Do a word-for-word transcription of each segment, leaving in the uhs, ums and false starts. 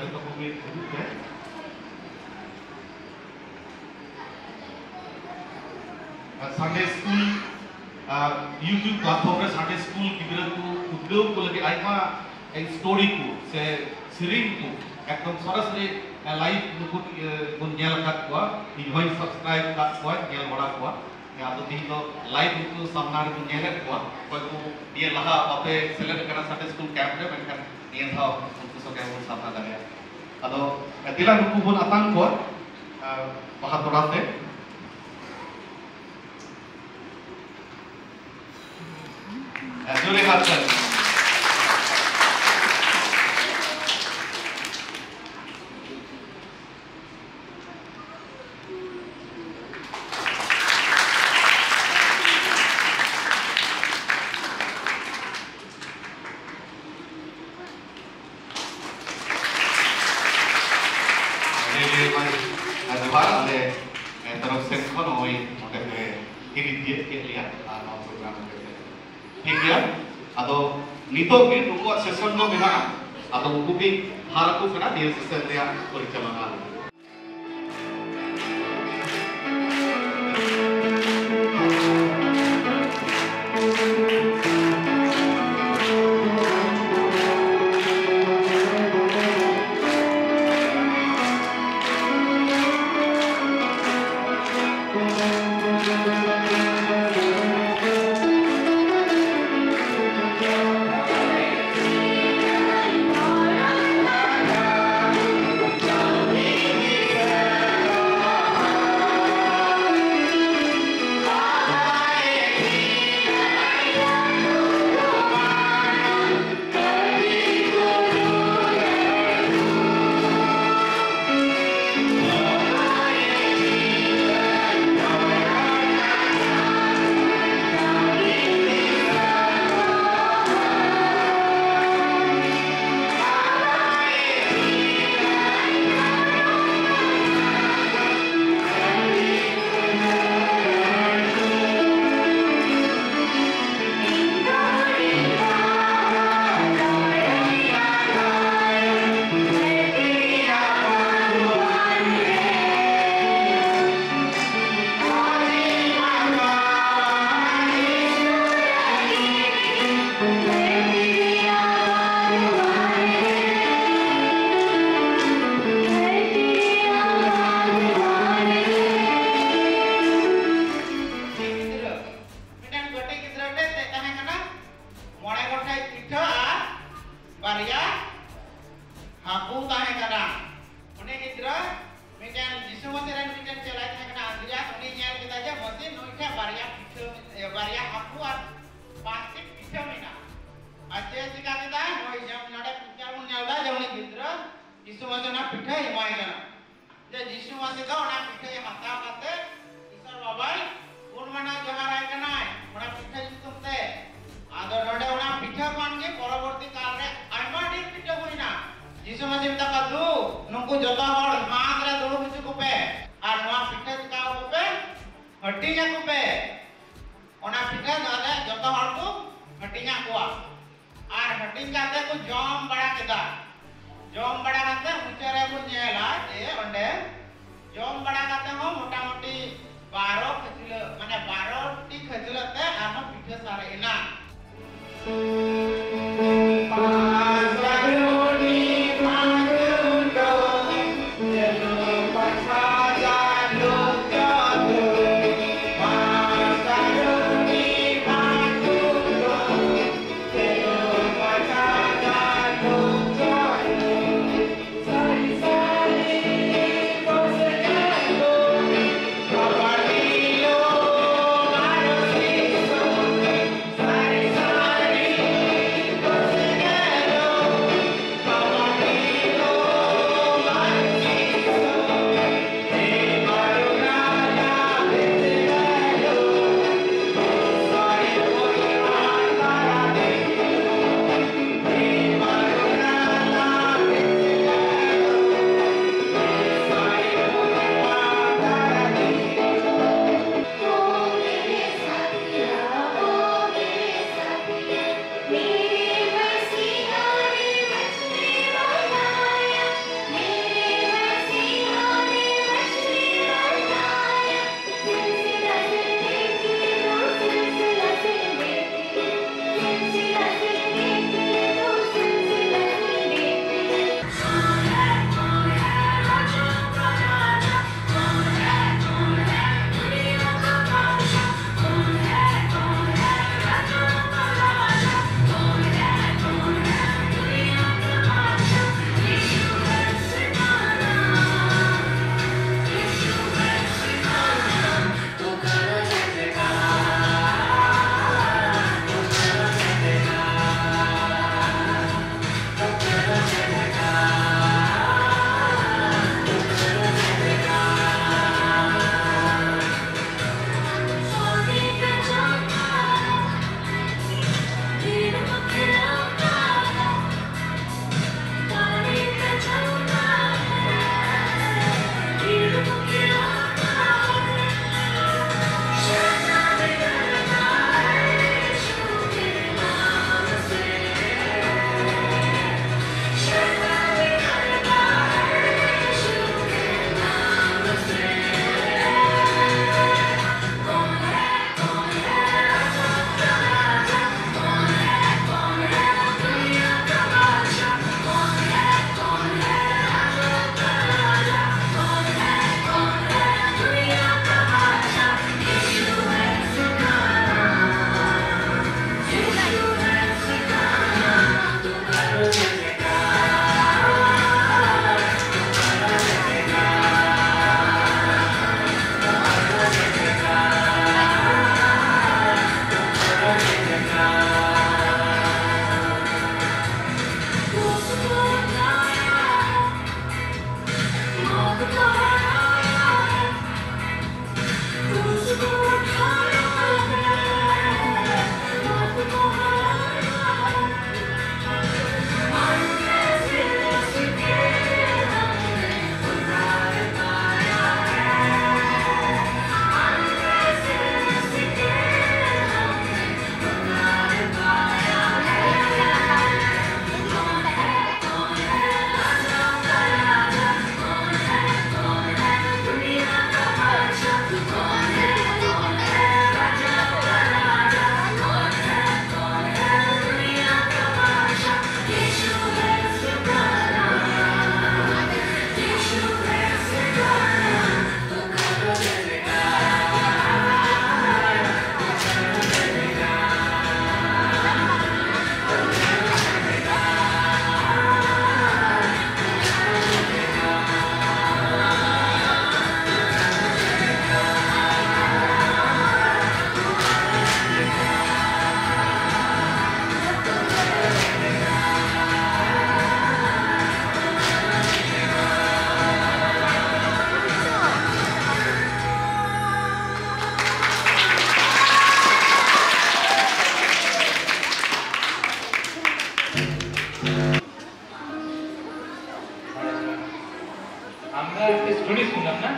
ᱦᱤᱡᱩᱜ ᱯᱮ᱾ ᱟᱨ Sunday School, ᱟᱨ YouTube platform ᱨᱮ Sunday School ᱜᱤᱫᱽᱨᱟᱹ ᱠᱚ ᱩᱫᱽᱜᱟᱹᱣ ᱠᱚ ᱞᱟᱹᱜᱤᱫ ᱟᱭᱢᱟ story ᱠᱚ ᱥᱮ ᱥᱮᱨᱮᱧ ᱠᱚ ᱮᱠᱫᱚᱢ ᱥᱚᱨᱟᱥᱚᱨᱤ live ᱱᱩᱠᱩ, ᱤᱭᱟᱹ, ᱵᱚᱱ ᱧᱮᱞ ᱟᱠᱟᱫ ᱠᱚᱣᱟ᱾ ᱤᱧ ᱦᱚᱸᱧ subscribe ᱟᱠᱟᱫ ᱠᱚᱣᱟ, ᱧᱮᱞ ᱵᱟᱲᱟ ᱠᱚᱣᱟ᱾ ᱦᱮᱸ, ᱟᱫᱚ ᱛᱤᱦᱤᱧ ᱫᱚ live ᱩᱱᱠᱩ ᱥᱟᱢᱱᱟ ᱨᱮᱵᱚᱱ ᱧᱮᱞᱮᱫ ᱠᱚᱣᱟ, ᱚᱠᱚᱭ ᱠᱚ ᱱᱤᱭᱟᱹ ᱞᱟᱦᱟ ᱵᱟᱯᱮ ᱥᱮᱞᱮᱫ ᱟᱠᱟᱱᱟ Sunday School camp ᱨᱮ, ᱢᱮᱱᱠᱷᱟᱱ ᱱᱤᱭᱟᱹ ᱫᱷᱟᱣ ᱩᱱᱠᱩ ᱥᱚᱸᱜᱮ ᱵᱚᱱ ᱥᱟᱢᱱᱟ ᱫᱟᱲᱮᱭᱟᱜᱼᱟ᱾ ᱟᱫᱚ ᱫᱮᱞᱟ ᱱᱩᱠᱩ ᱵᱚᱱ ᱟᱛᱟᱝ ᱠᱚᱣᱟ, ᱟᱨ ᱵᱟᱦᱟ ᱛᱚᱲᱟ ᱛᱮ᱾ ᱟᱨ ᱡᱳᱨᱮ ᱦᱟᱛ ᱛᱟᱞᱤ᱾ ᱟᱹᱰᱤ ᱟᱹᱰᱤ ᱟᱭᱢᱟ ᱡᱚᱦᱟᱨ ᱟᱞᱮ, ᱮ, ᱛᱚᱨᱚᱯ ᱥᱮᱫ ᱠᱷᱚᱱ ᱱᱚᱜᱼᱚᱭ ᱱᱚᱰᱮ ᱯᱮ ᱦᱤᱨᱤ ᱛᱤᱭᱟᱹᱜ ᱠᱮᱫ ᱞᱮᱭᱟ ᱟᱨ ᱱᱚᱣᱟ program ᱨᱮ ᱯᱮ ᱥᱮᱞᱮᱫ᱾ ᱴᱷᱤᱠ ᱜᱮᱭᱟ, ᱟᱫᱚ ᱱᱤᱛᱚᱜ ᱜᱮ ᱱᱩᱠᱩᱣᱟᱜ session ᱫᱚ ᱢᱮᱱᱟᱜᱼᱟ, ᱟᱫᱚ ᱩᱱᱠᱩ ᱜᱮ ᱵᱷᱟᱨ ᱟᱠᱚ ᱠᱟᱱᱟ ᱱᱤᱭᱟᱹ session ᱨᱮᱭᱟᱜ ᱯᱚᱨᱤᱪᱟᱞᱚᱱᱟ ᱞᱟᱹᱜᱤᱫ᱾ ᱵᱟᱨᱭᱟ ᱯᱤᱴᱷᱟᱹ, ᱮ, ᱵᱟᱨᱭᱟ ᱦᱟᱹᱠᱩ ᱟᱨ ᱯᱟᱸᱪᱴᱤ ᱯᱤᱴᱷᱟᱹ ᱢᱮᱱᱟᱜᱼᱟ᱾ ᱟᱨ ᱪᱮᱫ ᱪᱤᱠᱟ ᱠᱮᱫᱟ? ᱱᱚᱜᱼᱚᱭ ᱡᱮ ᱱᱚᱰᱮ picture ᱵᱚᱱ ᱧᱮᱞ ᱮᱫᱟ ᱡᱮ ᱩᱱᱤ ᱜᱤᱫᱽᱨᱟᱹ ᱡᱤᱥᱩ ᱢᱟᱥᱤ ᱚᱱᱟ ᱯᱤᱴᱷᱟᱹᱭ ᱮᱢᱟᱭ ᱠᱟᱱᱟ᱾ ᱡᱮ ᱡᱤᱥᱩ ᱢᱟᱥᱤ ᱫᱚ ᱚᱱᱟ ᱯᱤᱴᱷᱟᱹᱭ ᱦᱟᱛᱟᱣ ᱠᱟᱛᱮ ᱤᱥᱚᱨ ᱵᱟᱵᱟᱭ ᱜᱩᱱ ᱢᱟᱱᱟᱣ ᱡᱚᱦᱟᱨᱟᱭ ᱠᱟᱱᱟᱭ ᱚᱱᱟ ᱯᱤᱴᱷᱟᱹ ᱧᱩᱛᱩᱢ ᱛᱮ᱾ ᱟᱫᱚ ᱱᱚᱰᱮ ᱚᱱᱟ ᱯᱤᱴᱷᱟᱹ ᱠᱷᱚᱱ ᱜᱮ ᱯᱚᱨᱚᱵᱚᱨᱛᱤ ᱠᱟᱞ ᱨᱮ ᱟᱭᱢᱟ ᱰᱷᱮᱨ ᱯᱤᱴᱷᱟᱹ ᱦᱩᱭᱱᱟ᱾ ᱡᱤᱥᱩ ᱢᱟᱥᱤ ᱢᱮᱛᱟ ᱠᱚᱣᱟ, "ᱫᱩ, ᱱᱩᱠᱩ ᱡᱚᱛᱚ ᱦᱚᱲ ᱢᱟᱲᱟᱝ ᱨᱮ ᱫᱩᱲᱩᱵ ᱦᱚᱪᱚ ᱠᱚᱯᱮ ᱟᱨ ᱱᱚᱣᱟ ᱯᱤᱴᱷᱟᱹ ᱪᱤᱠᱟᱹ ᱟᱠᱚ ᱯᱮ, ᱦᱟᱹᱴᱤᱧ ᱟᱠᱚ ᱯᱮ᱾" ᱚᱱᱟ ᱯᱤᱴᱷᱟᱹ ᱫᱚ ᱟᱞᱮ ᱡᱚᱛᱚ ᱦᱚᱲ ᱠᱚ ᱦᱟᱹᱴᱤᱧ ᱟᱫ ᱠᱚᱣᱟ᱾ ᱟᱨ ᱦᱟᱹᱴᱤᱧ ᱠᱟᱛᱮ ᱠᱚ ᱡᱚᱢ ᱵᱟᱲᱟ ᱠᱮᱫᱟ᱾ ᱡᱚᱢ ᱵᱟᱲᱟ ᱠᱟᱛᱮ ᱢᱩᱪᱟᱹᱫ ᱨᱮ ᱵᱚᱱ ᱧᱮᱞᱟ ᱡᱮ ᱚᱸᱰᱮ ᱡᱚᱢ ᱵᱟᱲᱟ ᱠᱟᱛᱮ ᱦᱚᱸ ᱢᱚᱴᱟᱢᱩᱴᱤ ᱵᱟᱨᱚ ᱠᱷᱟᱹᱪᱞᱟᱹᱜ, ᱢᱟᱱᱮ ᱵᱟᱨᱚ ᱴᱤ ᱠᱷᱟᱹᱪᱞᱟᱹᱜ ᱛᱮ ᱟᱨᱦᱚᱸ ᱯᱤᱴᱷᱟᱹ ᱥᱟᱨᱮᱡ ᱮᱱᱟ᱾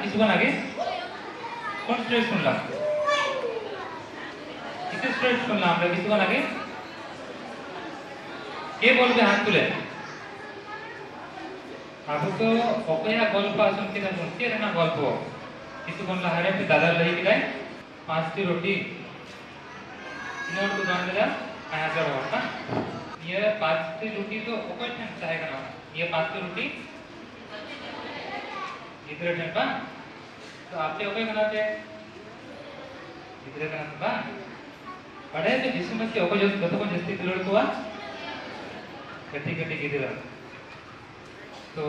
কিছুক্ষণ আগে কোন স্টুডেন্ট শুনলাম? কিসের স্টুডেন্ট শুনলাম আমরা কিছুক্ষণ আগে? কে বলবে হাত তুলে? ᱟᱵᱚ ᱫᱚ ᱚᱠᱚᱭᱟᱜ ᱜᱚᱞᱯᱚ ᱟᱸᱡᱚᱢ ᱠᱮᱫᱟ ᱵᱚᱱ? ᱪᱮᱫ ᱨᱮᱱᱟᱜ ᱜᱚᱞᱯᱚ? ᱠᱤᱪᱷᱩ ᱠᱷᱚᱱ ᱞᱟᱦᱟᱨᱮ ᱢᱤᱫ ᱫᱟᱫᱟ ᱞᱟᱹᱭ ᱠᱮᱫᱟᱭ, ᱯᱟᱸᱪᱴᱤ ᱨᱩᱴᱤ᱾ ᱛᱤᱱᱟᱹᱜ ᱦᱚᱲ ᱠᱚ ᱫᱚᱦᱚ ᱠᱮᱫᱟ? ᱯᱟᱸᱪ ᱦᱟᱡᱟᱨ ᱦᱚᱲ, ᱵᱟᱝ? ᱱᱤᱭᱟᱹ ᱯᱟᱸᱪᱴᱤ ᱨᱩᱴᱤ ᱫᱚ ᱚᱠᱚᱭ ᱴᱷᱮᱱ ᱛᱟᱦᱮᱸ ᱠᱟᱱᱟ? ᱱᱤᱭᱟᱹ ᱯᱟᱸᱪᱴᱤ ᱨᱩᱴᱤ ᱜᱤᱫᱽᱨᱟᱹ ᱴᱷᱮᱱ, ᱵᱟᱝ? ᱛᱚ ᱟᱯᱮ ᱚᱠᱚᱭ ᱠᱟᱱᱟ ᱯᱮ? ᱜᱤᱫᱽᱨᱟᱹ ᱠᱟᱱᱟ ᱯᱮ, ᱵᱟᱝ? ᱵᱟᱰᱟᱭ ᱯᱮ ᱡᱤᱥᱩ ᱢᱟᱹᱥᱤ ᱚᱠᱚᱭ ᱡᱚᱛᱚ ᱡᱚᱛᱚ ᱠᱷᱚᱱ ᱡᱟᱹᱥᱛᱤ ᱫᱩᱞᱟᱹᱲ ᱠᱚᱣᱟ? ᱠᱟᱹᱴᱤᱡ ᱠᱟᱹᱴᱤᱡ ᱜᱤᱫᱽᱨᱟᱹ᱾ ᱛᱚ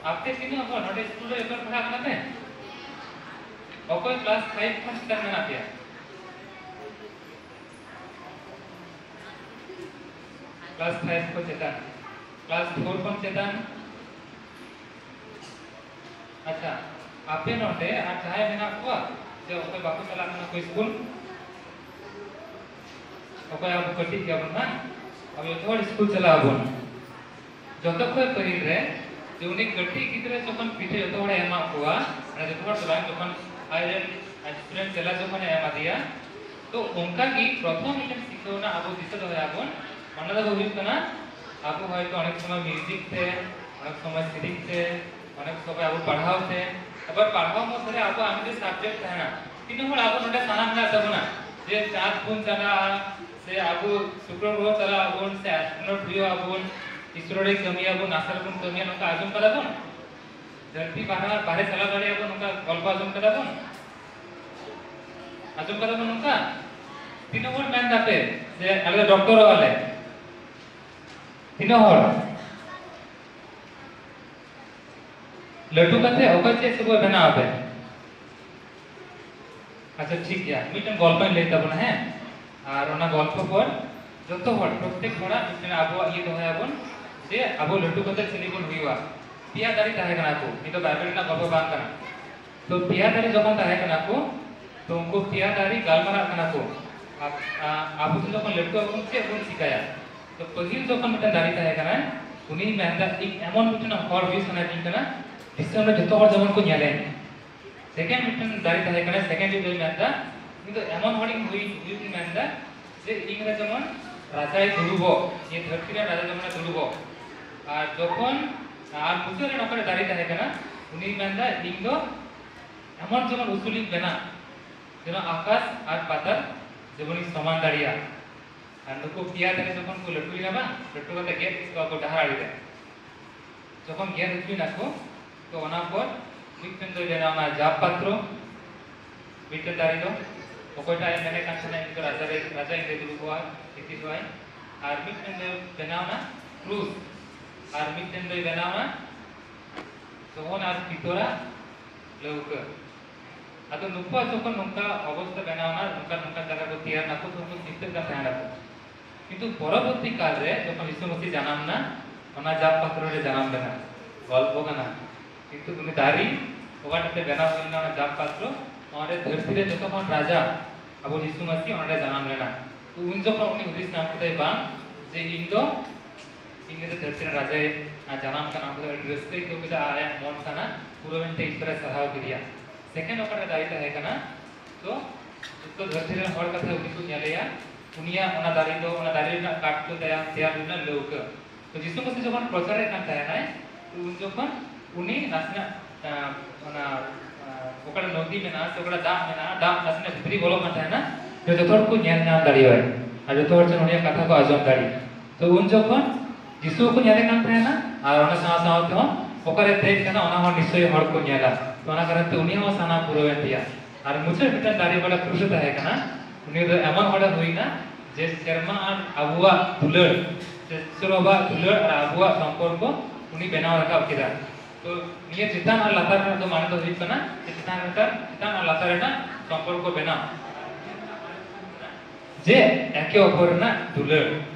ᱟᱯᱮ ᱛᱤᱱᱟᱹᱜ ᱦᱚᱲ ᱱᱚᱰᱮ ᱥᱠᱩᱞ ᱨᱮ ᱡᱚᱛᱚ ᱯᱟᱲᱦᱟᱜ ᱠᱟᱱᱟ ᱯᱮ? ᱚᱠᱚᱭ ᱠᱞᱟᱥ ᱯᱷᱟᱭᱤᱵᱷ ᱠᱷᱚᱱ ᱪᱮᱛᱟᱱ ᱢᱮᱱᱟᱜ ᱯᱮᱭᱟ? ᱠᱞᱟᱥ ᱯᱷᱟᱭᱤᱵᱷ ᱠᱷᱚᱱ ᱪᱮᱛᱟᱱ, ᱠᱞᱟᱥ ᱯᱷᱳᱨ ᱠᱷᱚᱱ ᱪᱮᱛᱟᱱ᱾ ᱟᱪᱪᱷᱟ, ᱟᱯᱮ ᱱᱚᱰᱮ ᱟᱨ ᱡᱟᱦᱟᱸᱭ ᱢᱮᱱᱟᱜ ᱠᱚᱣᱟ ᱡᱮ ᱚᱠᱚᱭ ᱵᱟᱠᱚ ᱪᱟᱞᱟᱜ ᱠᱟᱱᱟ ᱠᱚ ᱥᱠᱩᱞ? ᱚᱠᱚᱭ ᱟᱵᱚ ᱠᱟᱹᱴᱤᱡ ᱜᱮᱭᱟᱵᱚᱱ, ᱵᱟᱝ? ᱟᱵᱚ ᱡᱚᱛᱚ ᱦᱚᱲ ᱥᱠᱩᱞ ᱪᱟᱞᱟᱜ ᱟᱵᱚᱱ᱾ ᱡᱚᱛᱚ ᱠᱷᱚᱱ ᱯᱟᱹᱦᱤᱞ ᱨᱮ ᱡᱮ ᱩᱱᱤ ᱠᱟᱹᱴᱤᱡ ᱜᱤᱫᱽᱨᱟᱹ ᱡᱚᱠᱷᱚᱱ ᱯᱤᱴᱷᱟᱹ ᱡᱚᱛᱚ ᱦᱚᱲᱮ ᱮᱢᱟᱜ ᱠᱚᱣᱟ, ᱢᱟᱱᱮ ᱡᱚᱛᱚ ᱦᱚᱲ ᱫᱚ ᱵᱟᱝ, ᱡᱚᱠᱷᱚᱱ ᱟᱡᱨᱮᱱ ᱥᱴᱩᱰᱮᱱᱴ ᱪᱮᱞᱟ ᱡᱚᱠᱷᱚᱱᱮ ᱮᱢᱟ ᱫᱮᱭᱟ, ᱛᱚ ᱚᱱᱠᱟ ᱜᱮ ᱯᱨᱚᱛᱷᱚᱢ ᱢᱤᱫᱴᱮᱱ ᱥᱤᱠᱷᱟᱹᱣᱱᱟ ᱟᱵᱚ ᱫᱤᱥᱟᱹ ᱫᱚᱦᱚᱭᱟᱵᱚᱱ, ᱚᱱᱟ ᱫᱚ ᱦᱩᱭᱩᱜ ᱠᱟᱱᱟ ᱟᱵᱚ ᱦᱚᱭᱛᱳ ᱚᱱᱮᱠ ᱥᱚᱢᱚᱭ ᱢᱤᱣᱡᱤᱠ ᱛᱮ, ᱚᱱᱮᱠ ᱥᱚᱢᱚᱭ ᱥᱮᱨᱮᱧ ᱛᱮ, ᱚᱱᱮᱠ ᱥᱚᱢᱚᱭ ᱟᱵᱚ ᱯᱟᱲᱦᱟᱣ ᱛᱮ, ᱟᱵᱟᱨ ᱯᱟᱲᱦᱟᱣ ᱢᱚᱫᱽᱫᱷᱮ ᱨᱮ ᱟᱵᱚᱣᱟᱜ ᱟᱭᱢᱟ ᱰᱷᱮᱨ ᱥᱟᱵᱡᱮᱠᱴ ᱛᱟᱦᱮᱱᱟ᱾ ᱛᱤᱱᱟᱹᱜ ᱦᱚᱲ ᱟᱵᱚ ᱱᱚᱰᱮ ᱥᱟᱱᱟ ᱢᱮᱱᱟᱜ ᱛᱟᱵᱚᱱᱟ ᱡᱮ ᱪᱟᱸᱫᱽ ᱵᱚᱱ ᱪᱟᱞᱟᱜᱼᱟ, ᱥᱮ ᱟᱵᱚ ᱥᱩᱠᱨᱚ ᱜᱨᱚᱦᱚ ᱪᱟᱞᱟᱜ ᱟᱵᱚᱱ, ᱥᱮ ᱮᱥᱴᱨᱳᱱᱚᱴ ᱦᱩᱭᱩᱜ ᱟᱵᱚᱱ, ᱤᱥᱨᱳ ᱨᱮ ᱠᱟᱹᱢᱤᱭᱟᱵᱚᱱ, ᱱᱟᱥᱟ ᱨᱮᱵᱚᱱ ᱠᱟᱹᱢᱤᱭᱟ, ᱱᱚᱝᱠᱟ ᱟᱸᱡᱚᱢ ᱠᱟᱫᱟ ᱵᱚᱱ? ᱫᱷᱟᱹᱨᱛᱤ ᱵᱟᱦᱨᱮ, ᱵᱟᱦᱨᱮ ᱪᱟᱞᱟᱣ ᱫᱟᱲᱮᱭᱟᱜᱼᱟ ᱵᱚᱱ, ᱱᱚᱝᱠᱟ ᱜᱚᱞᱯᱚ ᱟᱸᱡᱚᱢ ᱠᱟᱫᱟ ᱵᱚᱱ? ᱟᱸᱡᱚᱢ ᱠᱟᱫᱟ ᱵᱚᱱ ᱱᱚᱝᱠᱟ? ᱛᱤᱱᱟᱹᱜ ᱦᱚᱲ ᱢᱮᱱ ᱫᱟᱯᱮ ᱡᱮ ᱟᱞᱮ ᱫᱚ ᱰᱚᱠᱴᱚᱨᱚᱜ ᱟᱞᱮ? ᱛᱤᱱᱟᱹᱜ ᱦᱚᱲ? ᱞᱟᱹᱴᱩ ᱠᱟᱛᱮ ᱚᱠᱚᱭ ᱪᱮᱫ ᱥᱮ ᱵᱚᱭ ᱵᱮᱱᱟᱣ ᱟᱯᱮ? ᱟᱪᱪᱷᱟ, ᱴᱷᱤᱠ ᱜᱮᱭᱟ, ᱢᱤᱫᱴᱮᱱ ᱜᱚᱞᱯᱚᱧ ᱞᱟᱹᱭ ᱛᱟᱵᱚᱱᱟ, ᱦᱮᱸ? ᱟᱨ ᱚᱱᱟ ᱜᱚᱞᱯᱚ ᱯᱚᱨ ᱡᱚᱛᱚ ᱦᱚᱲ, ᱯᱨᱚᱛᱮᱠ ᱦᱚᱲᱟᱜ ᱢᱤᱫᱴᱮᱱ ᱟᱵᱚᱣᱟᱜ ᱤᱭᱟᱹ ᱫᱚᱦᱚᱭᱟᱵᱚᱱ ᱡᱮ ᱟᱵᱚ ᱞᱟᱹᱴᱩ ᱠᱟᱛᱮ ᱪᱤᱞᱤ ᱵᱚᱱ ᱦᱩᱭᱩᱜᱼᱟ᱾ ᱯᱮᱭᱟ ᱫᱟᱨᱮ ᱛᱟᱦᱮᱸ ᱠᱟᱱᱟ ᱠᱚ, ᱱᱤᱛᱚᱜ ᱵᱟᱭᱵᱮᱞ ᱨᱮᱱᱟᱜ ᱜᱚᱞᱯᱚ ᱵᱟᱝ ᱠᱟᱱᱟ᱾ ᱛᱚ ᱯᱮᱭᱟ ᱫᱟᱨᱮ ᱡᱚᱠᱷᱚᱱ ᱛᱟᱦᱮᱸ ᱠᱟᱱᱟ ᱠᱚ, ᱛᱚ ᱩᱱᱠᱩ ᱯᱮᱭᱟ ᱫᱟᱨᱮ ᱜᱟᱞᱢᱟᱨᱟᱜ ᱠᱟᱱᱟ ᱠᱚ᱾ ᱟᱵ-, ᱟ-, ᱟᱵᱚ ᱫᱚ ᱡᱚᱠᱷᱚᱱ ᱞᱟᱹᱴᱩ ᱟᱵᱚᱱ, ᱪᱮᱫ ᱵᱚᱱ ᱪᱤᱠᱟᱹᱭᱟ? ᱛᱚ ᱯᱟᱹᱦᱤᱞ ᱡᱚᱠᱷᱚᱱ ᱢᱤᱫᱴᱮᱱ ᱫᱟᱨᱮ ᱛᱟᱦᱮᱸ ᱠᱟᱱᱟ, ᱩᱱᱤᱭ ᱢᱮᱱᱫᱟ, "ᱤᱧ ᱮᱢᱚᱱ ᱢᱤᱫᱴᱮᱱ ᱦᱚᱲ ᱦᱩᱭᱩᱜ ᱥᱟᱱᱟᱭᱤᱫᱤᱧ ᱠᱟᱱᱟ, ᱫᱤᱥᱚᱢ ᱨᱮ ᱡᱚᱛᱚ ᱦᱚᱲ ᱡᱮᱢᱚᱱ ᱠᱚ ᱧᱮᱞᱮᱧ, ᱥᱮᱠᱮᱱᱰ ᱢᱤᱫᱴᱮᱱ ᱫᱟᱨᱮ ᱛᱟᱦᱮᱸ ᱠᱟᱱᱟ, ᱥᱮᱠᱮᱱᱰ ᱡᱩᱜᱽ ᱨᱮ ᱢᱮᱱᱫᱟ, ᱤᱧ ᱫᱚ ᱮᱢᱚᱱ ᱦᱚᱲᱤᱧ ᱦᱩᱭ ᱦᱩᱭᱩᱜ ᱤᱧ ᱢᱮᱱᱫᱟ ᱡᱮ ᱤᱧ ᱨᱮ ᱡᱮᱢᱚᱱ ᱨᱟᱡᱟᱭ ᱫᱩᱲᱩᱵᱚᱜ, ᱱᱤᱭᱟᱹ ᱫᱷᱟᱹᱨᱛᱤ ᱨᱮ ᱨᱟᱡᱟ ᱡᱮᱢᱚᱱᱮ ᱫᱩᱲᱩᱵᱚᱜ᱾ ᱟᱨ ᱡᱚᱠᱷᱚᱱ, ᱟᱨ ᱢᱩᱪᱟᱹᱫ ᱨᱮ ᱱᱚᱝᱠᱟ ᱫᱟᱨᱮ ᱛᱟᱦᱮᱸ ᱠᱟᱱᱟ, ᱩᱱᱤᱭ ᱢᱮᱱᱫᱟ, ᱤᱧ ᱫᱚ ᱮᱢᱚᱱ ᱡᱮᱢᱚᱱ ᱩᱥᱩᱞᱤᱧ ᱵᱮᱱᱟᱜ, ᱡᱮᱱᱚ ᱟᱠᱟᱥ ᱟᱨ ᱯᱟᱛᱟᱞ ᱡᱮᱢᱚᱱᱤᱧ ᱥᱚᱢᱟᱱ ᱫᱟᱲᱮᱭᱟᱜ᱾ ᱟᱨ ᱱᱩᱠᱩ ᱯᱮᱭᱟ ᱫᱟᱨᱮ ᱡᱚᱠᱷᱚᱱ ᱠᱚ ᱞᱟᱹᱴᱩᱭᱮᱱᱟ ᱵᱟᱝ, ᱞᱟᱹᱴᱩ ᱠᱟᱛᱮ ᱜᱮᱫ ᱠᱚᱣᱟ ᱠᱚ ᱰᱟᱦᱟᱨ ᱟᱲᱮ ᱨᱮ᱾ ᱡᱚᱠᱷᱚᱱ ᱜᱮᱫ ᱦᱚᱪᱚᱭ ᱱᱟᱠᱚ, ᱛᱚ ᱚᱱᱟ ᱯᱚᱨ ᱢᱤᱫᱴᱮᱱ ᱫᱚᱭ ᱵᱮᱱᱟᱣ ᱮᱱᱟ ᱡᱟᱵ ᱯᱟᱛᱨᱚ, ᱢᱤᱫᱴᱮᱱ ᱫᱟᱨᱮ ᱫᱚ ᱚᱠᱚᱭᱴᱟᱜ ᱮ ᱢᱮᱱᱮᱫ ᱠᱟᱱ ᱛᱟᱦᱮᱱᱟ, ᱤᱧ ᱫᱚ ᱨᱟᱡᱟ ᱨᱮ, ᱨᱟᱡᱟ ᱤᱧ ᱫᱚ ᱫᱩᱲᱩᱵᱚᱜᱼᱟ, ᱜᱤᱛᱤᱡᱚᱜᱼᱟᱭ᱾ ᱟᱨ ᱢᱤᱫᱴᱮᱱ ᱫᱚᱭ ᱵᱮᱱᱟᱣ ᱮᱱᱟ ᱠᱨᱩᱥ, ᱟᱨ ᱢᱤᱫᱴᱮᱱ ᱫᱚᱭ ᱵᱮᱱᱟᱣ ᱮᱱᱟ ᱡᱚᱦᱚᱱ ᱟᱨ ᱯᱤᱛᱚᱨᱟᱜ ᱞᱟᱹᱣᱠᱟᱹ᱾ ᱟᱫᱚ ᱱᱩᱠᱩᱣᱟᱜ ᱡᱚᱠᱷᱚᱱ ᱱᱚᱝᱠᱟ ᱚᱵᱚᱥᱛᱟ ᱵᱮᱱᱟᱣ ᱮᱱᱟ, ᱱᱚᱝᱠᱟ, ᱱᱚᱝᱠᱟ ᱡᱟᱭᱜᱟ ᱠᱚ ᱛᱮᱭᱟᱨ ᱱᱟᱠᱚ, ᱛᱚᱠᱷᱚᱱ ᱠᱚ ᱪᱤᱱᱛᱟᱹᱜ ᱠᱟᱱ ᱛᱟᱦᱮᱱᱟ ᱠᱚ᱾ ᱠᱤᱱᱛᱩ ᱯᱚᱨᱚᱵᱚᱨᱛᱤ ᱠᱟᱞ ᱨᱮ ᱡᱚᱠᱷᱚᱱ ᱡᱤᱥᱩ ᱢᱟᱹᱥᱤ ᱡᱟᱱᱟᱢ ᱮᱱᱟ, ᱚᱱᱟ ᱡᱟᱵ ᱯᱟᱛᱨᱚ ᱨᱮ ᱡᱟᱱᱟᱢ ᱞᱮᱱᱟ, ᱜᱚᱞᱯᱚ ᱠᱟᱱᱟ᱾ ᱠᱤᱱᱛᱩ ᱩᱱᱤ ᱫᱟᱨᱮ ᱚᱠᱟᱴᱟᱜ ᱛᱮ ᱵᱮᱱᱟᱣ ᱦᱩᱭ ᱞᱮᱱᱟ, ᱚᱱᱟ ᱡᱟᱵ ᱯᱟᱛᱨᱚ, ᱚᱸᱰᱮ ᱫᱷᱟᱹᱨᱛᱤ ᱨᱮ ᱡᱚᱛᱚ ᱠᱷᱚᱱ ᱨᱟᱡᱟ ᱟᱵᱚ ᱡᱤᱥᱩ ᱢᱟᱹᱥᱤ ᱚᱸᱰᱮ ᱡᱟᱱᱟᱢ ᱞᱮᱱᱟ᱾ ᱛᱚ ᱩᱱ ᱡᱚᱠᱷᱚᱱ ᱩᱱᱤ ᱦᱩᱫᱤᱥ ᱧᱟᱢ ᱠᱮᱫᱟᱭ, ᱵᱟᱝ, ᱡᱮ ᱤᱧ ᱫᱚ, ᱤᱧ ᱫᱚ ᱫᱷᱟᱹᱨᱛᱤ ᱨᱮᱱ ᱨᱟᱡᱟᱭ ᱡᱟᱱᱟᱢ ᱠᱟᱱᱟ, ᱚᱱᱟ ᱫᱚ ᱟᱹᱰᱤ ᱨᱟᱹᱥᱠᱟᱹᱭ ᱟᱹᱭᱠᱟᱹᱣ ᱠᱮᱫᱟ ᱟᱨ ᱟᱭᱟᱜ ᱢᱚᱱ ᱥᱟᱱᱟ ᱯᱩᱨᱟᱹᱣᱮᱱ ᱛᱮ ᱤᱥᱚᱨᱮ ᱥᱟᱨᱦᱟᱣ ᱠᱮᱫᱮᱭᱟ᱾ ᱥᱮᱠᱮᱱᱰ ᱚᱠᱟᱴᱟᱜ ᱫᱟᱨᱮ ᱛᱟᱦᱮᱸ ᱠᱟᱱᱟ, ᱛᱚ ᱡᱚᱛᱚ ᱫᱷᱟᱹᱨᱛᱤ ᱨᱮᱱ ᱦᱚᱲ ᱠᱟᱛᱷᱟ ᱩᱱᱤ ᱠᱚ ᱧᱮᱞᱮᱭᱟ, ᱩᱱᱤᱭᱟᱜ ᱚᱱᱟ ᱫᱟᱨᱮ ᱫᱚ, ᱚᱱᱟ ᱫᱟᱨᱮ ᱨᱮᱱᱟᱜ ᱠᱟᱴ ᱫᱚ ᱛᱮᱭᱟᱨ, ᱛᱮᱭᱟᱨ ᱞᱮᱱᱟ ᱞᱟᱹᱣᱠᱟᱹ᱾ ᱛᱚ ᱡᱤᱥᱩ ᱢᱟᱹᱥᱤ ᱡᱚᱠᱷᱚᱱ ᱯᱨᱚᱪᱟᱨᱮᱫ ᱠᱟᱱ ᱛᱟᱦᱮᱱᱟᱭ, ᱛᱚ ᱩᱱ ᱡᱚᱠᱷᱚᱱ ᱩᱱᱤ ᱱᱟᱥᱮᱱᱟᱜ, ᱟᱸ, ᱚᱱᱟ, ᱟᱸ, ᱚᱠᱟᱨᱮ ᱱᱚᱫᱤ ᱢᱮᱱᱟᱜᱼᱟ ᱥᱮ ᱚᱠᱟᱨᱮ ᱫᱟᱜ ᱢᱮᱱᱟᱜᱼᱟ, ᱫᱟᱜ ᱱᱟᱥᱮᱱᱟᱜ ᱵᱷᱤᱛᱨᱤ ᱵᱚᱞᱚᱜ ᱠᱟᱱ ᱛᱟᱦᱮᱱᱟ, ᱡᱚᱛᱚ ᱦᱚᱲ ᱠᱚ ᱧᱮᱞ ᱧᱟᱢ ᱫᱟᱲᱮᱭᱟᱜᱼᱟ ᱟᱨ ᱡᱚᱛᱚ ᱦᱚᱲ ᱴᱷᱮᱱ ᱩᱱᱤᱭᱟᱜ ᱠᱟᱛᱷᱟ ᱠᱚ ᱟᱸᱡᱚᱢ ᱫᱟᱲᱮᱭᱟᱜᱼᱟ᱾ ᱛᱚ ᱩᱱ ᱡᱚᱠᱷᱚᱱ ᱡᱤᱥᱩ ᱦᱚᱸᱠᱚ ᱧᱮᱞᱮ ᱠᱟᱱ ᱛᱟᱦᱮᱱᱟ ᱟᱨ ᱚᱱᱟ ᱥᱟᱶ ᱥᱟᱶ ᱛᱮᱦᱚᱸ ᱚᱠᱟᱨᱮ ᱫᱮᱡ ᱠᱟᱱᱟ ᱚᱱᱟ ᱦᱚᱸ ᱱᱤᱥᱪᱚᱭ ᱦᱚᱲ ᱠᱚ ᱧᱮᱞᱟ᱾ ᱛᱚ ᱚᱱᱟ ᱠᱟᱨᱚᱱ ᱛᱮ ᱩᱱᱤ ᱦᱚᱸ ᱥᱟᱱᱟ ᱯᱩᱨᱟᱹᱣᱮᱱ ᱛᱟᱭᱟ᱾ ᱟᱨ ᱢᱩᱪᱟᱹᱫ ᱢᱤᱫᱴᱮᱱ ᱫᱟᱨᱮ ᱵᱟᱞᱟ ᱠᱨᱩᱥ ᱮ ᱛᱟᱦᱮᱸ ᱠᱟᱱᱟ, ᱩᱱᱤ ᱫᱚ ᱮᱢᱚᱱ ᱦᱚᱲᱮ ᱦᱩᱭᱱᱟ ᱡᱮ ᱥᱮᱨᱢᱟ ᱟᱨ ᱟᱵᱚᱣᱟᱜ ᱫᱩᱞᱟᱹᱲ, ᱥᱮ ᱤᱥᱚᱨ ᱵᱟᱵᱟᱣᱟᱜ ᱫᱩᱞᱟᱹᱲ ᱟᱨ ᱟᱵᱚᱣᱟᱜ ᱥᱚᱢᱯᱚᱨᱠᱚ ᱩᱱᱤ ᱵᱮᱱᱟᱣ ᱨᱟᱠᱟᱵ ᱠᱮᱫᱟ᱾ ᱛᱚ ᱱᱤᱭᱟᱹ ᱪᱮᱛᱟᱱ ᱟᱨ ᱞᱟᱛᱟᱨ ᱨᱮᱱᱟᱜ ᱫᱚ ᱢᱟᱱᱮ ᱫᱚ ᱦᱩᱭᱩᱜ ᱠᱟᱱᱟ ᱡᱮ ᱪᱮᱛᱟᱱ ᱨᱮᱱᱟᱜ, ᱪᱮᱛᱟᱱ ᱟᱨ ᱞᱟᱛᱟᱨ ᱨᱮᱱᱟᱜ ᱥᱚᱢᱯᱚᱨᱠᱚ ᱵᱮᱱᱟᱣ᱾ ᱡᱮ ᱮᱠᱮ ᱚᱯᱚᱨ ᱨᱮᱱᱟᱜ ᱫᱩᱞᱟᱹᱲ᱾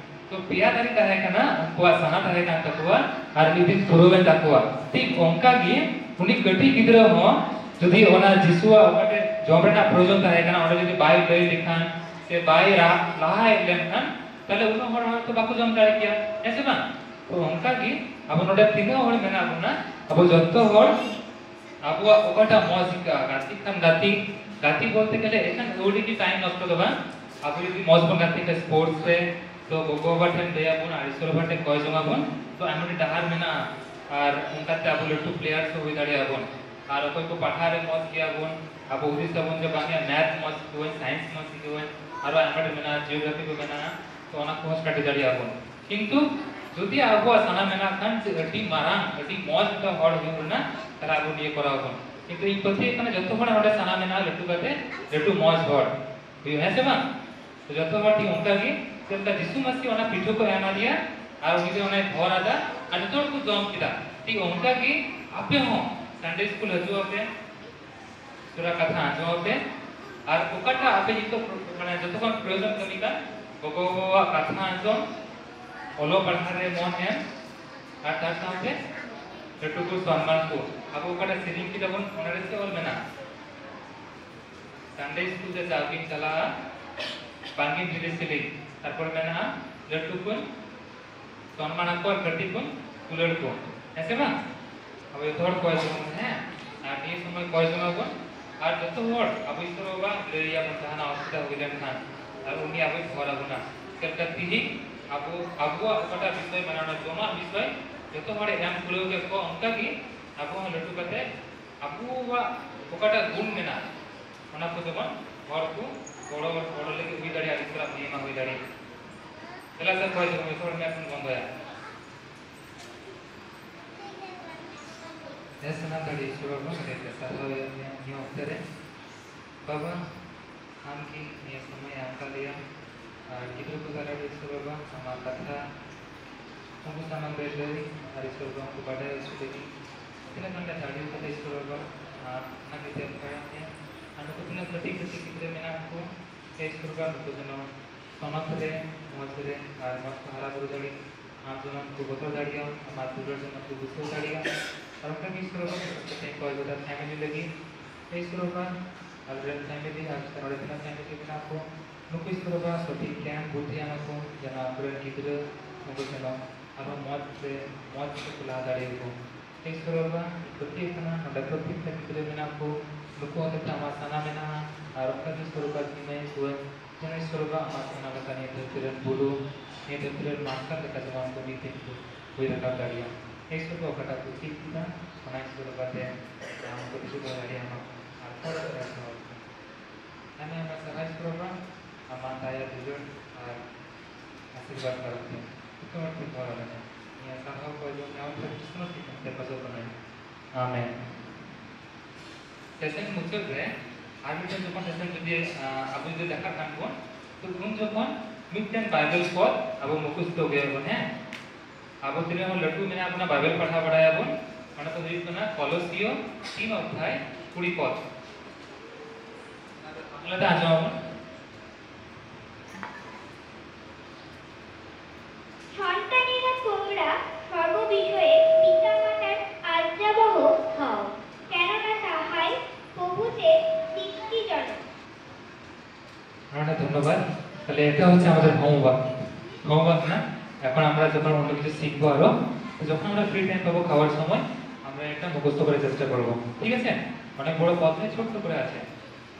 ᱛᱚ ᱯᱮᱭᱟ ᱫᱟᱨᱮ ᱛᱟᱦᱮᱸ ᱠᱟᱱᱟ, ᱩᱱᱠᱩᱣᱟᱜ ᱥᱟᱱᱟ ᱛᱟᱦᱮᱸ ᱠᱟᱱ ᱛᱟᱠᱚᱣᱟ ᱟᱨ ᱢᱤᱫ ᱫᱤᱱ ᱯᱩᱨᱟᱹᱣᱮᱱ ᱛᱟᱠᱚᱣᱟ᱾ ᱴᱷᱤᱠ ᱚᱱᱠᱟ ᱜᱮ ᱩᱱᱤ ᱠᱟᱹᱴᱤᱡ ᱜᱤᱫᱽᱨᱟᱹ ᱦᱚᱸ ᱡᱩᱫᱤ ᱚᱱᱟ ᱡᱤᱥᱩᱣᱟᱜ ᱚᱠᱟᱴᱟᱜ ᱡᱚᱢ ᱨᱮᱱᱟᱜ ᱯᱨᱚᱭᱳᱡᱚᱱ ᱛᱟᱦᱮᱸ ᱠᱟᱱᱟ, ᱚᱸᱰᱮ ᱡᱩᱫᱤ ᱵᱟᱭ ᱞᱟᱹᱭ ᱞᱮᱠᱷᱟᱱ ᱥᱮ ᱵᱟᱭ ᱨᱟ-, ᱞᱟᱦᱟ ᱦᱮᱡ ᱞᱮᱱᱠᱷᱟᱱ, ᱛᱟᱦᱞᱮ ᱩᱱᱟᱹᱜ ᱦᱚᱲ ᱦᱚᱭᱛᱚ ᱵᱟᱠᱚ ᱡᱚᱢ ᱫᱟᱲᱮ ᱠᱮᱭᱟ, ᱦᱮᱸ ᱥᱮ ᱵᱟᱝ? ᱛᱚ ᱚᱱᱠᱟ ᱜᱮ ᱟᱵᱚ ᱱᱚᱰᱮ ᱛᱤᱱᱟᱹᱜ ᱦᱚᱲ ᱢᱮᱱᱟᱜ ᱵᱚᱱᱟ, ᱟᱵᱚ ᱡᱚᱛᱚ ᱦᱚᱲ ᱟᱵᱚᱣᱟᱜ ᱚᱠᱟᱴᱟᱜ ᱢᱚᱡᱽ ᱟᱹᱭᱠᱟᱹᱜᱼᱟ, ᱜᱟᱛᱮᱜ ᱠᱷᱟᱱ ᱜᱟᱛᱮ, ᱜᱟᱛᱮ ᱵᱚᱞᱛᱮ ᱜᱮᱞᱮ ᱮᱠᱷᱟᱱ ᱟᱹᱣᱲᱤ ᱜᱮ ᱴᱟᱭᱤᱢ ᱱᱚᱥᱴᱚ ᱫᱚ ᱵᱟᱝ᱾ ᱟᱵᱚ ᱡᱩᱫᱤ ᱢᱚᱡᱽ ᱵᱚᱱ ᱜᱟᱛᱮᱜ ᱠᱷᱟᱱ ᱥᱯᱳᱨᱴᱥ ᱨᱮ, ᱛᱚ ᱜᱚᱜᱚ ᱵᱟᱵᱟ ᱴᱷᱮᱱ ᱞᱟᱹᱭ ᱟᱵᱚᱱ ᱟᱨ ᱤᱥᱚᱨ ᱵᱟᱵᱟ ᱴᱷᱮᱱ ᱠᱚᱭ ᱡᱚᱝ ᱟᱵᱚᱱ, ᱛᱚ ᱟᱭᱢᱟ ᱰᱟᱦᱟᱨ ᱢᱮᱱᱟᱜᱼᱟ᱾ ᱟᱨ ᱚᱱᱠᱟᱛᱮ ᱟᱵᱚ ᱞᱟᱹᱴᱩ ᱯᱞᱮᱭᱟᱨᱥ ᱦᱚᱸ ᱦᱩᱭ ᱫᱟᱲᱮᱭᱟᱜᱼᱟ ᱵᱚᱱ᱾ ᱟᱨ ᱚᱠᱚᱭ ᱠᱚ ᱯᱟᱲᱦᱟᱣ ᱨᱮ ᱢᱚᱡᱽ ᱜᱮᱭᱟ ᱵᱚᱱ, ᱟᱵᱚ ᱦᱩᱫᱤᱥ ᱟᱵᱚᱱ ᱡᱮ ᱵᱟᱝ ᱭᱟ, ᱢᱮᱛᱷ ᱢᱚᱡᱽ ᱥᱤᱠᱷᱟᱹᱣᱟᱹᱧ, ᱥᱟᱭᱮᱱᱥ ᱢᱚᱡᱽ ᱥᱤᱠᱷᱟᱹᱣᱟᱹᱧ, ᱟᱨᱚ ᱟᱭᱢᱟ ᱰᱷᱮᱨ ᱢᱮᱱᱟᱜᱼᱟ, ᱡᱤᱭᱳᱜᱨᱟᱯᱷᱤ ᱠᱚ ᱢᱮᱱᱟᱜᱼᱟ, ᱛᱚ ᱚᱱᱟ ᱠᱚᱦᱚᱸ ᱥᱴᱟᱰᱤ ᱫᱟᱲᱮᱭᱟᱜᱼᱟ ᱵᱚᱱ᱾ ᱠᱤᱱᱛᱩ ᱡᱩᱫᱤ ᱟᱵᱚᱣᱟᱜ ᱥᱟᱱᱟ ᱢᱮᱱᱟᱜ ᱠᱷᱟᱱ ᱡᱮ ᱟᱹᱰᱤ ᱢᱟᱨᱟᱝ, ᱟᱹᱰᱤ ᱢᱚᱡᱽ ᱢᱤᱫᱴᱟᱝ ᱦᱚᱲ ᱦᱩᱭᱩᱜ ᱨᱮᱱᱟᱜ, ᱛᱟᱦᱞᱮ ᱟᱵᱚ ᱱᱤᱭᱟᱹ ᱠᱚᱨᱟᱣ ᱟᱵᱚᱱ᱾ ᱠᱤᱱᱛᱩ ᱤᱧ ᱯᱟᱹᱛᱭᱟᱹᱜ ᱠᱟᱱᱟ ᱡᱚᱛᱚ ᱦᱚᱲᱟᱜ ᱚᱸᱰᱮ ᱥᱟᱱᱟ ᱢᱮᱱᱟᱜᱼᱟ ᱞᱟᱹᱴᱩ ᱠᱟᱛᱮ ᱞᱟᱹᱴᱩ ᱢᱚᱡᱽ ᱦᱚᱲ ᱦᱩᱭᱩᱜ, ᱦᱮᱸ ᱥᱮ ᱵᱟᱝ? ᱛᱚ ᱡᱚᱛᱚ ᱦᱚᱲ ᱴᱷᱤᱠ ᱚᱱᱠᱟ ᱜᱮ, ᱪᱮᱫ ᱞᱮᱠᱟ ᱡᱤᱥᱩ ᱢᱟᱹᱥᱤ ᱚᱱᱟ ᱯᱤᱴᱷᱟᱹ ᱠᱚ ᱮᱢ ᱟᱫᱮᱭᱟ ᱟᱨ ᱩᱱᱤ ᱫᱚ ᱚᱱᱟᱭ ᱵᱷᱚᱨ ᱟᱫᱟ ᱟᱨ ᱡᱚᱛᱚ ᱦᱚᱲ ᱠᱚ ᱡᱚᱢ ᱠᱮᱫᱟ᱾ ᱴᱷᱤᱠ ᱚᱱᱠᱟ ᱜᱮ ᱟᱯᱮ ᱦᱚᱸ ᱥᱟᱱᱰᱮ ᱥᱠᱩᱞ ᱦᱤᱡᱩᱜ ᱟᱯᱮ, ᱤᱥᱚᱨᱟᱜ ᱠᱟᱛᱷᱟ ᱟᱸᱡᱚᱢ ᱟᱯᱮ, ᱟᱨ ᱚᱠᱟᱴᱟᱜ ᱟᱯᱮ ᱡᱚᱛᱚ, ᱢᱟᱱᱮ ᱡᱚᱛᱚ ᱠᱷᱚᱱ ᱯᱨᱚᱭᱳᱡᱚᱱ ᱠᱟᱹᱢᱤ ᱠᱟᱱ, ᱜᱚᱜᱚ ᱵᱟᱵᱟᱣᱟᱜ ᱠᱟᱛᱷᱟ ᱟᱸᱡᱚᱢ, ᱚᱞᱚᱜ ᱯᱟᱲᱦᱟᱜ ᱨᱮ ᱢᱚᱱ ᱮᱢ, ᱟᱨ ᱛᱟᱨ ᱥᱟᱶᱛᱮ ᱞᱟᱹᱴᱩ ᱠᱚ ᱥᱚᱱᱢᱟᱱ ᱠᱚ᱾ ᱟᱵᱚ ᱚᱠᱟᱴᱟᱜ ᱥᱮᱨᱮᱧ ᱠᱮᱫᱟ ᱵᱚᱱ, ᱚᱱᱟ ᱨᱮ ᱪᱮᱫ ᱚᱞ ᱢᱮᱱᱟᱜᱼᱟ? ᱥᱟᱱᱰᱮ ᱥᱠᱩᱞ ᱛᱮ ᱡᱟᱣᱜᱤᱧ ᱪᱟᱞᱟᱜᱼᱟ, ᱵᱟᱝᱜᱤᱧ ᱦᱤᱨᱤ ᱥᱤᱞᱤᱧ᱾ ᱛᱟᱨᱯᱚᱨ ᱢᱮᱱᱟᱜᱼᱟ, ᱞᱟᱹᱴᱩ ᱠᱚᱧ ᱥᱚᱱᱢᱟᱱ ᱟᱠᱚ ᱟᱨ ᱠᱟᱹᱴᱤᱡ ᱠᱚᱧ ᱫᱩᱞᱟᱹᱲ ᱠᱚᱣᱟ᱾ ᱦᱮᱸ ᱥᱮ ᱵᱟᱝ? ᱟᱵᱚ ᱡᱚᱛᱚ ᱦᱚᱲ ᱠᱚᱭ ᱡᱚᱝ ᱟᱵᱚᱱ, ᱦᱮᱸ? ᱟᱨ ᱱᱤᱭᱟᱹ ᱥᱚᱢᱚᱭ ᱠᱚᱭ ᱡᱚᱝ ᱟᱵᱚᱱ᱾ ᱟᱨ ᱡᱚᱛᱚ ᱦᱚᱲ ᱟᱵᱚ ᱤᱥᱚᱨ ᱵᱟᱵᱟ ᱞᱟᱹᱭ ᱟᱵᱚᱱ ᱡᱟᱦᱟᱱᱟᱜ ᱚᱥᱩᱵᱤᱫᱷᱟ ᱦᱩᱭ ᱞᱮᱱᱠᱷᱟᱱ, ᱟᱨ ᱩᱱᱤ ᱟᱵᱚᱭ ᱵᱷᱚᱨ ᱟᱵᱚᱱᱟ᱾ ᱪᱮᱫ ᱞᱮᱠᱟ ᱛᱤᱦᱤᱧ ᱟᱵᱚ, ᱟᱵᱚᱣᱟᱜ ᱚᱠᱟᱴᱟᱜ ᱵᱤᱥᱚᱭ ᱢᱮᱱᱟᱜᱼᱟ, ᱚᱱᱟ ᱡᱚᱢᱟᱜ ᱵᱤᱥᱚᱭ ᱡᱚᱛᱚ ᱦᱚᱲᱮ ᱮᱢ ᱠᱩᱲᱟᱹᱣ ᱠᱮᱫ ᱠᱚᱣᱟ, ᱚᱱᱠᱟᱜᱮ ᱟᱵᱚ ᱦᱚᱸ ᱞᱟᱹᱴᱩ ᱠᱟᱛᱮ ᱟᱵᱚᱣᱟᱜ ᱚᱠᱟᱴᱟᱜ ᱜᱩᱱ ᱢᱮᱱᱟᱜᱼᱟ, ᱚᱱᱟ ᱠᱚ ᱡᱮᱢᱚᱱ ᱦᱚᱲ ᱠᱚ ᱜᱚᱲᱚ, ᱜᱚᱲᱚ ᱞᱟᱹᱜᱤᱫ ᱦᱩᱭ ᱫᱟᱲᱮᱭᱟᱜᱼᱟ, ᱤᱥᱚᱨᱟᱜ ᱢᱚᱦᱤᱢᱟ ᱦᱩᱭ ᱫᱟᱲᱮᱭᱟᱜᱼᱟ᱾ ᱫᱮᱞᱟ ᱥᱮ ᱠᱚᱭ ᱡᱚᱝ, ᱡᱚᱛᱚ ᱦᱚᱲ ᱢᱮᱫ ᱵᱚᱱ ᱵᱚᱱᱫᱚᱭᱟ᱾ ᱦᱮᱸ, ᱥᱟᱱᱟᱢ ᱫᱟᱲᱮ ᱤᱥᱚᱨ ᱵᱟᱵᱟ, ᱟᱹᱰᱤ ᱟᱹᱰᱤ ᱥᱟᱨᱦᱟᱣ ᱮᱢ ᱱᱤᱭᱟᱹ ᱚᱠᱛᱮ ᱨᱮ᱾ ᱵᱟᱵᱟ, ᱟᱢ ᱜᱮ ᱱᱤᱭᱟᱹ ᱥᱚᱢᱚᱭ ᱮᱢ ᱟᱠᱟᱫ ᱞᱮᱭᱟ᱾ ᱟᱨ ᱜᱤᱫᱽᱨᱟᱹ ᱠᱚ ᱛᱟᱞᱟ ᱨᱮ ᱤᱥᱚᱨ ᱵᱟᱵᱟ, ᱟᱢᱟᱜ ᱠᱟᱛᱷᱟ ᱩᱱᱠᱩ ᱥᱟᱢᱟᱝ ᱨᱮ ᱞᱟᱹᱭ ᱟᱨ ᱤᱥᱚᱨ ᱵᱟᱵᱟ ᱩᱱᱠᱩ ᱵᱟᱰᱟᱭ ᱦᱚᱪᱚ ᱞᱟᱹᱜᱤᱫ ᱛᱤᱱᱟᱹᱜ ᱜᱟᱱ ᱞᱮ ᱫᱟᱲᱮ ᱠᱟᱫᱟ ᱤᱥᱚᱨ ᱵᱟᱵᱟ, ᱟᱨ ᱚᱱᱟ ᱜᱮ ᱛᱮ ᱠᱷᱚᱭᱟᱜ ᱢᱮᱭᱟ᱾ ᱟᱨ ᱱᱩᱠᱩ ᱛᱤᱱᱟᱹᱜ ᱠᱟᱹᱴᱤᱡ ᱠᱟᱹᱴᱤᱡ ᱜᱤᱫᱽᱨᱟᱹ ᱢᱮᱱᱟᱜ ᱠᱚ, ᱦᱮᱸ ᱤᱥᱚᱨ ᱵᱟᱵᱟ, ᱱᱩᱠᱩ ᱡᱮᱱᱚ ᱥᱚᱱᱚᱛ ᱨᱮ ᱢᱚᱡᱽ ᱨᱮ ᱟᱨ ᱢᱚᱡᱽ ᱠᱚ ᱦᱟᱨᱟ ᱵᱩᱨᱩ ᱫᱟᱲᱮᱜ, ᱟᱢ ᱡᱮᱢᱚᱱ ᱠᱚ ᱵᱚᱛᱚᱨ ᱫᱟᱲᱮᱭᱟᱜ, ᱟᱢᱟᱜ ᱫᱩᱞᱟᱹᱲ ᱡᱮᱢᱚᱱ ᱠᱚ ᱵᱩᱡᱷᱟᱹᱣ ᱫᱟᱲᱮᱭᱟᱜ᱾ ᱟᱨ ᱚᱱᱠᱟ ᱜᱮ ᱤᱥᱚᱨ ᱵᱟᱵᱟ, ᱠᱚᱭ ᱜᱚᱴᱟ ᱯᱷᱮᱢᱤᱞᱤ ᱞᱟᱹᱜᱤᱫ, ᱤᱥᱚᱨ ᱵᱟᱵᱟ, ᱟᱞᱮᱨᱮᱱ ᱯᱷᱮᱢᱤᱞᱤ ᱟᱨ ᱱᱚᱰᱮ ᱛᱤᱱᱟᱹᱜ ᱯᱷᱮᱢᱤᱞᱤ ᱢᱮᱱᱟᱜ ᱠᱚ, ᱱᱩᱠᱩ ᱤᱥᱚᱨ ᱵᱟᱵᱟ ᱥᱚᱴᱷᱤᱠ ᱜᱮᱭᱟᱱ ᱵᱩᱫᱽᱫᱷᱤ ᱮᱢᱟ ᱠᱚ, ᱡᱮᱱᱚ ᱟᱠᱚᱨᱮᱱ ᱜᱤᱫᱽᱨᱟᱹ ᱱᱩᱠᱩ ᱡᱮᱱᱚ ᱟᱨᱦᱚᱸ ᱢᱚᱡᱽ ᱛᱮ, ᱢᱚᱡᱽ ᱛᱮᱠᱚ ᱞᱟᱦᱟ ᱫᱟᱲᱮᱭᱟᱠᱚ᱾ ᱤᱥᱣᱚᱨ ᱵᱟᱵᱟ, ᱤᱧ ᱯᱟᱹᱛᱭᱟᱹᱜ ᱠᱟᱱᱟ ᱱᱚᱰᱮ ᱯᱨᱚᱛᱮᱠᱴᱟ ᱜᱤᱫᱽᱨᱟᱹ ᱢᱮᱱᱟᱜ ᱠᱚ, ᱱᱩᱠᱩ ᱦᱚᱛᱮᱛᱮ ᱟᱢᱟᱜ ᱥᱟᱱᱟ ᱢᱮᱱᱟᱜᱼᱟ᱾ ᱟᱨ ᱚᱱᱠᱟ ᱜᱮ ᱤᱥᱣᱚᱨ ᱵᱟᱵᱟ, ᱡᱤᱣᱤ ᱠᱚᱣᱟᱹᱧ, ᱡᱟᱦᱟᱸ ᱤᱥᱣᱚᱨ ᱵᱟᱵᱟ ᱟᱢᱟᱜ ᱥᱟᱱᱟ ᱞᱮᱠᱟ ᱱᱤᱭᱟᱹ ᱫᱷᱟᱹᱨᱛᱤ ᱨᱮᱱ ᱵᱩᱨᱩ, ᱱᱤᱭᱟᱹ ᱫᱷᱟᱹᱨᱛᱤ ᱨᱮᱱ ᱢᱟᱨᱥᱟᱞ ᱞᱮᱠᱟ ᱡᱮᱢᱚᱱ ᱠᱚ ᱢᱤᱫ ᱫᱤᱱ ᱠᱚ ᱦᱩᱭ ᱨᱟᱠᱟᱵ ᱫᱟᱲᱮᱭᱟᱜ᱾ ᱤᱥᱣᱚᱨ ᱵᱟᱵᱟ ᱚᱠᱟᱴᱟᱜ ᱠᱚ ᱪᱮᱫ ᱠᱮᱫᱟ, ᱚᱱᱟ ᱤᱥᱣᱚᱨ ᱵᱟᱵᱟ ᱛᱮ ᱟᱢ ᱠᱚ ᱵᱩᱡᱷᱟᱹᱣ ᱫᱟᱲᱮᱭᱟᱜ ᱢᱟ ᱟᱨ ᱦᱚᱲ ᱨᱮ ᱥᱟᱶ ᱟᱭᱢᱟ ᱟᱭᱢᱟ ᱥᱟᱨᱦᱟᱣ ᱤᱥᱣᱚᱨ ᱵᱟᱵᱟ, ᱟᱢᱟᱜ ᱫᱟᱭᱟ ᱫᱩᱞᱟᱹᱲ ᱟᱨ ᱟᱥᱤᱨᱵᱟᱫᱽ ᱠᱟᱨᱚᱱ ᱛᱮ ᱡᱚᱛᱚ ᱦᱚᱲ ᱴᱷᱤᱠ ᱦᱚᱲ ᱟᱞᱮ ᱧᱟᱢ ᱥᱟᱨᱦᱟᱣ ᱠᱚ ᱡᱚᱢ ᱧᱟᱢ ᱠᱷᱟᱹᱛᱤᱨ ᱥᱟᱱᱟᱢ ᱴᱷᱤᱠ ᱢᱮᱱᱛᱮ ᱠᱷᱚᱡᱚᱜ ᱠᱟᱱᱟᱭ᱾ ᱟᱢᱮᱱ᱾ ᱥᱮᱥᱚᱱ ᱢᱩᱪᱟᱹᱫ ᱨᱮ ᱟᱨ ᱢᱤᱫᱴᱮᱱ ᱡᱚᱠᱷᱚᱱ ᱥᱮᱥᱚᱱ ᱡᱩᱫᱤ, ᱟᱸ, ᱟᱵᱚ ᱡᱩᱫᱤ ᱫᱮᱠᱷᱟᱜ ᱠᱷᱟᱱ ᱵᱚᱱ, ᱛᱚ ᱩᱱ ᱡᱚᱠᱷᱚᱱ ᱢᱤᱫᱴᱮᱱ ᱵᱟᱭᱵᱮᱞ ᱯᱚᱫ ᱟᱵᱚ ᱢᱩᱠᱷᱚᱥᱛᱚ ᱜᱮᱭᱟᱵᱚᱱ, ᱦᱮᱸ? ᱟᱵᱚ ᱛᱤᱱᱟᱹᱜ ᱦᱚᱲ ᱞᱟᱹᱴᱩ ᱢᱮᱱᱟᱜ ᱵᱚᱱᱟ, ᱵᱟᱭᱵᱮᱞ ᱯᱟᱲᱦᱟᱣ ᱵᱟᱲᱟᱭᱟᱵᱚᱱ, ᱚᱱᱟ ᱫᱚ ᱦᱩᱭᱩᱜ ᱠᱟᱱᱟ ᱠᱚᱞᱚᱥᱤᱭᱚ ᱛᱤᱱ ᱚᱫᱷᱭᱟᱭ ᱠᱩᱲᱤ ᱯᱚᱫ᱾ ᱵᱟᱝᱞᱟᱛᱮ ᱟᱸᱡᱚᱢ ᱟᱵᱚᱱ। সন্তানেরা তোমরা সর্ব বিষয়ে পিতামাতার আজ্ঞাবহ হও, কেননা তাহাই প্রভুতে তৃপ্তিজনক। অনেক ধন্যবাদ। তাহলে এটা হচ্ছে আমাদের হোমওয়ার্ক। হোমওয়ার্ক না, এখন আমরা যখন অন্য কিছু শিখবো আরো, তো যখন আমরা ফ্রি টাইম পাবো খাওয়ার সময়, আমরা এটা মুখস্থ করার চেষ্টা করবো, ঠিক আছে? অনেক বড় পথ নেই, ছোট্ট করে আছে।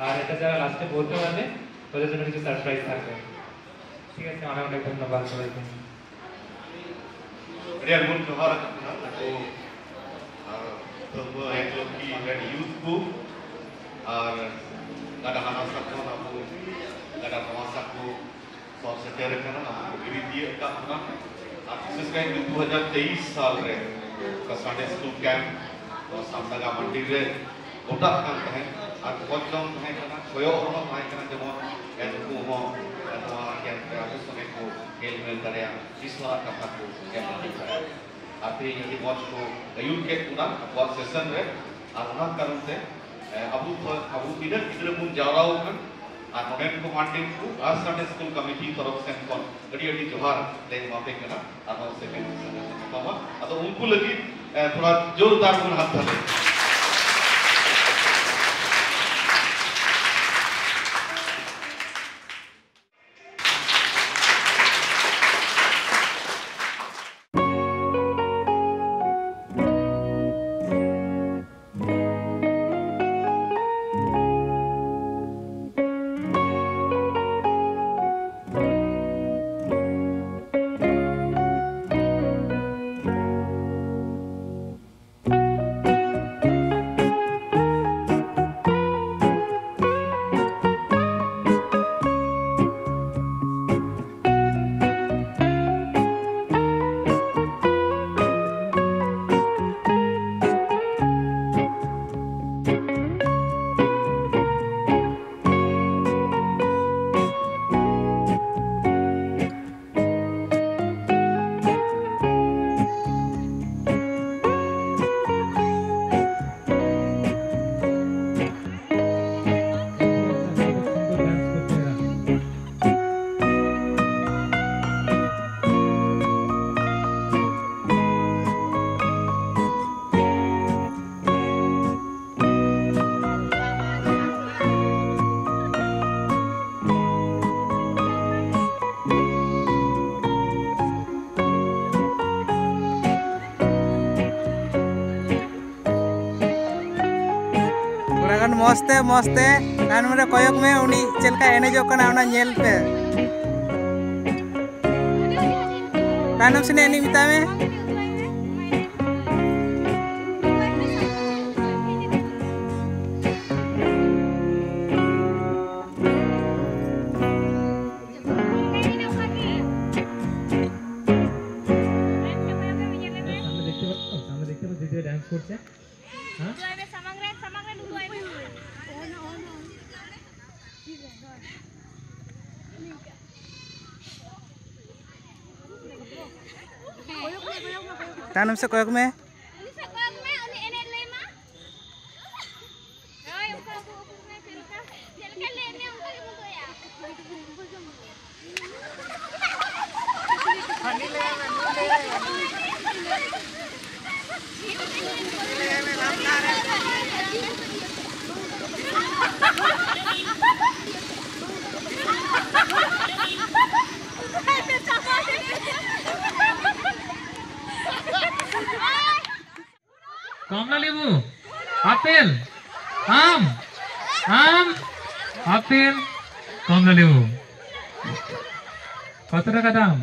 আর এটা যারা লাস্টে বলতে পারবে, ওদের জন্য কিছু সারপ্রাইজ থাকবে। ঠিক আছে, অনেক অনেক ধন্যবাদ সবাইকে। ᱟᱹᱰᱤ ᱟᱹᱰᱤ ᱵᱚᱱ ᱡᱚᱦᱟᱨ ᱟᱠᱚ ᱠᱟᱱᱟ ᱱᱩᱠᱩ, ᱟᱨ ᱛᱚᱵᱩ ᱮᱠ ᱞᱚᱠᱠᱷᱤ ᱨᱮᱱ ᱭᱩᱛᱷ ᱠᱚ ᱟᱨ ᱜᱟᱰᱟ ᱦᱟᱱᱟ ᱥᱟ ᱠᱷᱚᱱ ᱟᱵᱚ ᱜᱟᱰᱟ ᱱᱚᱣᱟ ᱥᱟ ᱠᱚ ᱥᱚᱦᱚᱨ ᱥᱮᱴᱮᱨ ᱟᱠᱟᱱᱟ, ᱟᱵᱚ ᱠᱚ ᱦᱤᱨᱤ ᱛᱤᱭᱟᱹᱜ ᱟᱠᱟᱫ ᱵᱚᱱᱟ᱾ ᱟᱨ ᱵᱤᱥᱮᱥ ᱠᱟᱭᱛᱮ ᱫᱩ ᱦᱟᱡᱟᱨ ᱛᱮᱭᱤᱥ ᱥᱟᱞ ᱨᱮ ᱚᱠᱟ ᱥᱟᱱᱰᱮ ᱥᱠᱩᱞ ᱠᱮᱢᱯ ᱱᱚᱣᱟ ᱥᱟᱢᱰᱟᱜᱟ ᱢᱟᱱᱰᱤ ᱨᱮ ᱜᱚᱴᱟᱜ ᱠᱟᱱ ᱛᱟᱦᱮᱸᱫ ᱟᱨ ᱠᱷᱚᱡᱽ ᱡᱚᱝ ᱛᱟᱦᱮᱸ ᱠᱟᱱᱟ, ᱠᱚᱭᱚᱜ ᱦᱚᱨ ᱦᱚᱸ ᱛᱟᱦᱮᱸ ᱠᱟᱱᱟ, ᱡᱮᱢᱚᱱ ᱱᱩᱠᱩ ᱦᱚᱸ ᱱᱚᱣᱟ ᱠᱮᱢᱯ ᱨᱮ ᱟᱵᱚ ᱥᱚᱸᱜᱮ ᱠᱚ ᱦᱮᱞ ᱢᱮᱞ ᱫᱟᱲᱮᱭᱟᱜ, ᱫᱤᱥ ᱦᱚᱨᱟ ᱠᱟᱛᱷᱟ ᱠᱚ ᱮᱢ ᱤᱫᱤ ᱫᱟᱲᱮᱭᱟᱜ᱾ ᱟᱨ ᱛᱮᱦᱮᱧ ᱟᱹᱰᱤ ᱢᱚᱡᱽ ᱠᱚ ᱟᱹᱭᱩᱨ ᱠᱮᱫ ᱵᱚᱱᱟ ᱟᱵᱚᱣᱟᱜ ᱥᱮᱥᱚᱱ ᱨᱮ᱾ ᱟᱨ ᱚᱱᱟ ᱠᱟᱨᱚᱱ ᱛᱮ, ᱮ, ᱟᱵᱚ ᱠᱷᱚᱱ, ᱟᱵᱚ ᱛᱤᱱᱟᱹᱜ ᱜᱤᱫᱽᱨᱟᱹ ᱵᱚᱱ ᱡᱟᱣᱨᱟ ᱟᱠᱟᱱ ᱟᱨ ᱱᱚᱰᱮᱱ ᱠᱚ ᱢᱟᱨᱰᱤᱱ ᱠᱚ ᱟᱨ ᱥᱟᱱᱰᱮ ᱥᱠᱩᱞ ᱠᱚᱢᱤᱴᱤ ᱛᱚᱨᱚᱯ ᱥᱮᱱ ᱠᱷᱚᱱ ᱟᱹᱰᱤ ᱟᱹᱰᱤ ᱡᱚᱦᱟᱨ ᱞᱮ ᱮᱢᱟ ᱯᱮ ᱠᱟᱱᱟ᱾ ᱟᱨᱦᱚᱸ ᱥᱮᱠᱮᱱᱰ ᱥᱮᱥᱚᱱ ᱨᱮ ᱧᱟᱯᱟᱢᱟ᱾ ᱟᱫᱚ ᱩᱱᱠᱩ ᱞᱟᱹᱜᱤᱫ, ᱮ, ᱛᱷᱚᱲᱟ ᱡᱳᱨᱫᱟᱨ ᱵᱚᱱ ᱦᱟᱛ ᱛᱟᱞᱮ᱾ ᱢᱚᱡᱽ ᱛᱮ, ᱢᱚᱡᱽ ᱛᱮ᱾ ᱛᱟᱭᱱᱚᱢ ᱨᱮ ᱠᱚᱭᱚᱜ ᱢᱮ, ᱩᱱᱤ ᱪᱮᱫ ᱞᱮᱠᱟᱭ ᱮᱱᱮᱡᱚᱜ ᱠᱟᱱᱟ, ᱚᱱᱟ ᱧᱮᱞ ᱯᱮ᱾ ᱛᱟᱭᱱᱚᱢ ᱥᱮᱱ ᱮᱱᱮᱡ ᱢᱮᱛᱟᱭ ᱢᱮ᱾ সামনে দেখতে পাচ্ছ? সামনে দেখতে পাচ্ছ? ভিডিও ডান্স করছে। হ্যাঁ? ᱛᱟᱭᱱᱚᱢ ᱥᱮᱫ ᱠᱚᱭᱚᱜ ᱢᱮ᱾ কমলা লেবু, আপেল, আম, আম, আপেল, কমলা লেবু। কত টাকা দাম?